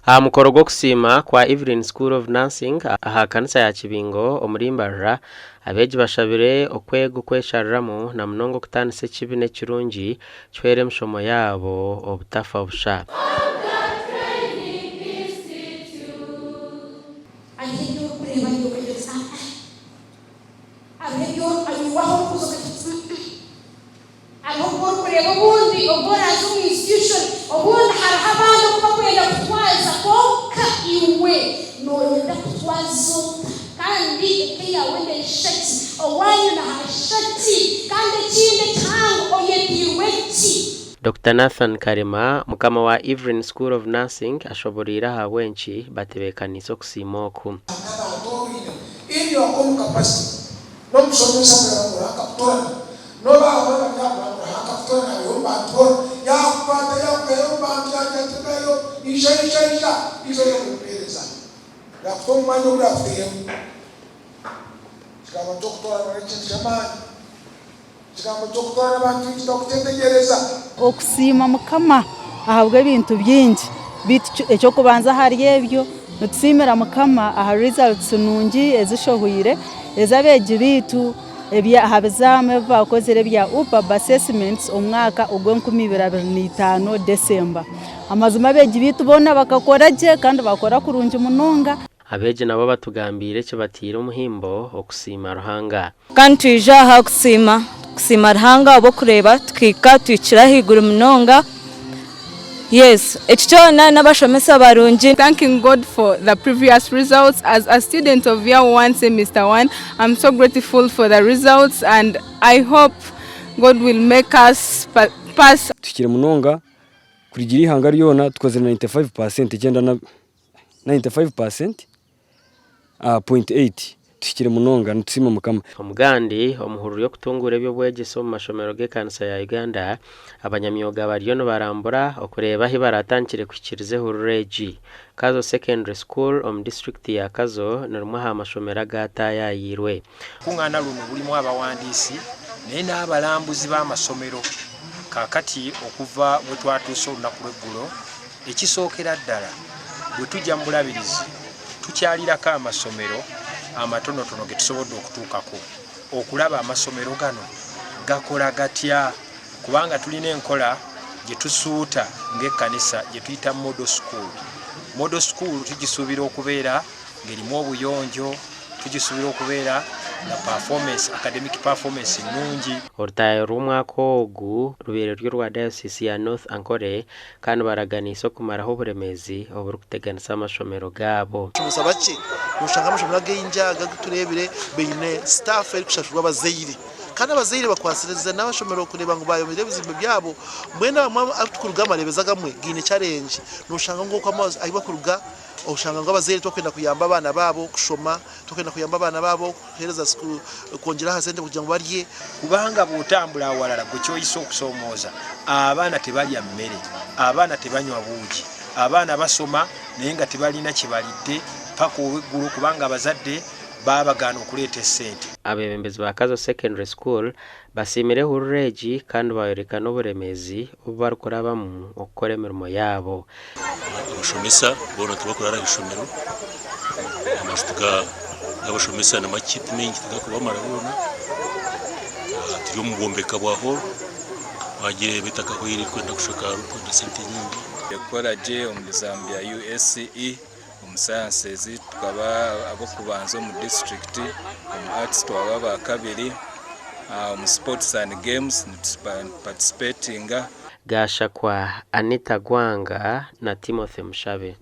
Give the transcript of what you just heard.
Aha mukoro gw'okusiima kwa Evelyn School of Nursing aha kanisa ya Kibingo omuri Mbarara, abeegi bashabire okwega okweshariramu na munonga okutaanisa ekibi n'ekirungi kihwere emishomo yaabo obutafa busha. Hariho ebi orikureeba iwe okagira oti, Aa-a. Hariho ebi iwe ahu orikuza okagira oti, Mm-mm. Hariho obu orikureeba obundi obu oraaze omu institution, obundi hariho abandi oku bakwenda kutwaza kwonka iwe nooyenda kutwaza ota? Kandi eka eyaawe neeshusha ki? Owaanyu nihashusha ki? Kandi ekindi ekihango oyeteirwe ki? Dokita Nathan Karema, mukama wa Evelyn School of Nursing ashoboreire ahabw'enki batebeekaniise okusiima oku. N'abantu oine in your own capacity n'omushomesa kureba ngu Ruhanga akutorana n'oba aho bari aho ngu Ruhanga akutorana abeho omu bantu boona yakukwata yakwihayo omu bantu yagira ati rugayo ija ija ija ija oze kumupereza yakuta omu mwanya ogu yakutairemu ekigambo ky'okutoranwa n'ekintu ky'amaani ekigambo ky'okutorana abantu baingi tibakukyetegyereza. Okusiima Mukama ahabw'ebintu bingi beitu eky'okubanza ahari ebyo nitusiimira Mukama aha results nungi ezishohwire ez'abeegi beitu aha bizaamu ebi baakozire ebya UPAB assessments omwaka ogw'enkumi ibiri 25 December. Amazima abeegi beitu boona bakakora gye kandi baakora kurungi munonga. Abeegi nabo batugambiire ekibataire omuhimbo okusiima Ruhanga. Ka nitwija aha kusiima, kusiima Ruhanga ahabw'okureeba tukahika tuhikire ahaiguru munonga. Yes, eki kyona n'abashomesa barungi. Thanking God for the previous results as a student of year one semester one I'm so grateful for the results and I hope God will make us pass. Tuhikire munonga kurugiirira eihanga ryona tukozire 95% ikyenda na 95% point eight tuhikire munonga nitusiima Mukama. Omugandi omuhururu y'okutunguura eby'obwegyese omu mashomero g'ekanisa ya Uganda, abanyamyoga bariyo nibarambura okureeba ahi baratandikire kuhikiriza ehururu egi. Kazo Secondary School omu disiturikiti ya Kazo ni rimwe aha mashomero agaataayaayirwe. Olukungaana luno lulimu abawandiisi naye n'abalambuzi b'amasomero kaakati okuva bwe twatuuse olunaku lw'eggulo Ekisookera ddala, bwe tujja mu Bulabirizi, tukyalirako amasomero amatonotono ge tusobodde okutuukako okulaba amasomero gano gakola gatya kubanga tulina enkola gye tusuuta ng'ekkanisa gye tuyita Model School. Model School tugisuubira okubeera ng'erimu obuyonjo, tugisuubira okubeera nga performance, academic performance nnungi. Orutaayo rw'omwaka ogu rubaire ruri orwa Diocese ya North Ankole Kandi baraganiise okumaraho oburemeezi oburikuteganisa amashomero gaabo. Abashomesa bakye noshanga amashomero againgi aga agu tureebire baine sitaafu erikushashurwa abazaire kandi abazaire bakwasirize n'amashomero kureeba ngu baayomire ebizimbe byabo mbwenu abamwe ahu turikuruga amareebezo agamwe gaine challenge noshanga ngu okwo ahu barikuruga oshanga ngu abazaire tibakwenda kuyamba abaana baabo kushoma tibakwenda kuyamba abaana baabo kuheereza kwongyera aha sente kugira ngu barye. Kubanga bw'otambula awalala gwe ky'oyise okusoomooza, abaana tebalya mmere, abaana tebanywa buugi, abaana basoma naye nga tebalina kye balidde ppaka olw'eggulo kubanga abazadde baabagaana okuleeta essente. Abeebembezi ba Kazo Secondary School basiimire ehururu egi kandi bayoreka n'oburemeezi obu barikurabamu okukora emirimo yaabo. Abashomesa boona tibakuraara aha ishomero, amaju g'abashomesa ni makye ti maingi tigakubamara boona, turi omu bwombeka bwa hall wagireeba etakahweire erikwenda kushakaara orikwenda sente nyingi. Kukora gye omu bizamu bya UACE omu sciences tukaba ab'okubanza omu disiturikiti, omu arts twaba abakabiri, omu sports and games nituparticipatinga. Gashakwa Anita Gwanga na Timothy Mushabe.